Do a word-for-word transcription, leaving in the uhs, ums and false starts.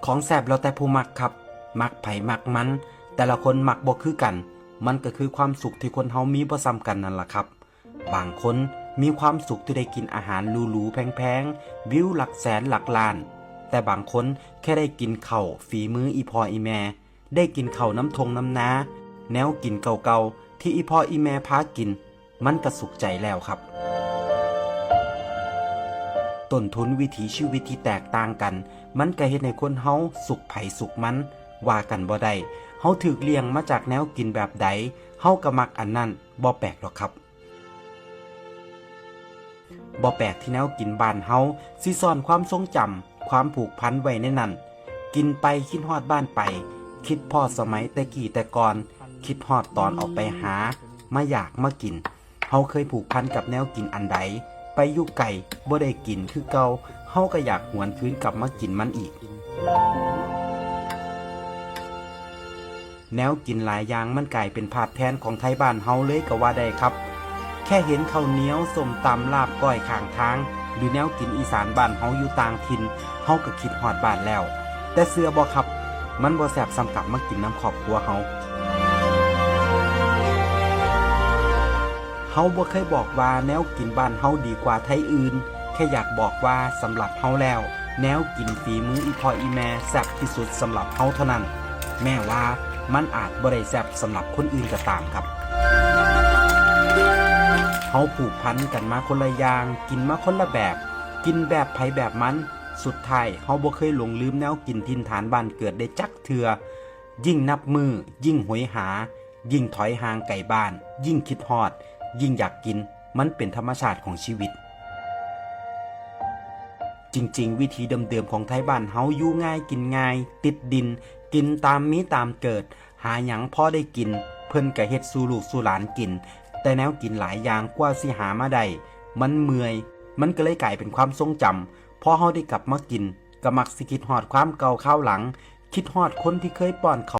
ของแซ่บแล้วแต่ผู้มักครับ มักไผมักมัน แต่ละคนมักบ่คือกัน มันก็คือความสุขที่คนเฮามีบ่ส่ำกันนั่นล่ะครับ บางคนมีความสุขที่ได้กินอาหารหรูๆแพงๆ วิวหลักแสนหลักล้าน แต่บางคนแค่ได้กินข้าวฝีมืออีพ่ออีแม่ ได้กินข้าวนำท่งนำนา แนวกินเก่าๆที่อีพ่ออีแม่พากิน มันก็สุขใจแล้วครับ ต้นทุนวิถีชีวิตที่แตกต่างกัน มันก็เฮ็ดให้คนเฮาสุขไผสุขมัน ว่ากันบ่ได้ เฮาถูกเลี้ยงมาจากแนวกินแบบใด เฮาก็มักอันนั้น บ่แปลกดอกครับ บ่แปลกที่แนวกินบ้านเฮาสิซ่อนความทรงจำ ความผูกพันไว้ในนั้น กินไปคิดฮอดบ้านไป คิดพ้อสมัยแต่กี้แต่ก่อน คิดฮอดตอนออกไปหา มาอยากมากิน เฮาเคยผูกพันกับแนวกินอันใด ไปอยู่ไกลบ่ได้กินคือเก่า เฮาก็อยากหวนคืนกลับมากินมันอีก แนวกินหลายอย่างมันกลายเป็นภาพแทนของไทบ้านเฮาเลยก็ว่าได้ครับ แค่เห็นข้าวเหนียว ส้มตำ ลาบก้อยข้างทาง หรือแนวกินอีสานบ้านเฮาอยู่ต่างถิ่น เฮาก็คิดฮอดบ้านแล้ว แต่เชื่อบ่ครับ มันบ่แซ่บส่ำกลับมากินนำครอบครัวเฮา เฮาบ่เคยบอกว่าแนวกินบ้านเฮาดีกว่าไทอื่น แค่อยากบอกว่าสำหรับเฮาแล้ว แนวกินฝีมืออีพ่ออีแม่แซ่บที่สุดสำหรับเฮาเท่านั้น แม้ว่ามันอาจบ่ได้แซ่บสำหรับคนอื่นก็ตามครับ เฮาผูกพันกันมาคนละอย่าง กินมาคนละแบบ กินแบบไผแบบมัน สุดท้ายเฮาบ่เคยหลงลืมแนวกินถิ่นฐานบ้านเกิดได้จักเทื่อ ยิ่งนับมื้อ ยิ่งโหยหา ยิ่งถอยห่างไกลบ้าน ยิ่งคิดฮอด ยิ่งอยากกิน มันเป็นธรรมชาติของชีวิต จริงๆ วิถีเดิมๆของไทบ้านเฮาอยู่ง่ายกินง่าย ติดดิน กินตามมีตามเกิด หาหยังพอได้กิน เพิ่นก็เฮ็ดสู่ลูกสู่หลานกิน แต่แนวกินหลายอย่างกว่าสิหามาได้ มันเมื่อย มันก็เลยกลายเป็นความทรงจำ พอเฮาได้กลับมากิน ก็มักสิคิดฮอดความเก่าคราวหลัง คิดฮอดคนที่เคยป้อนข้าว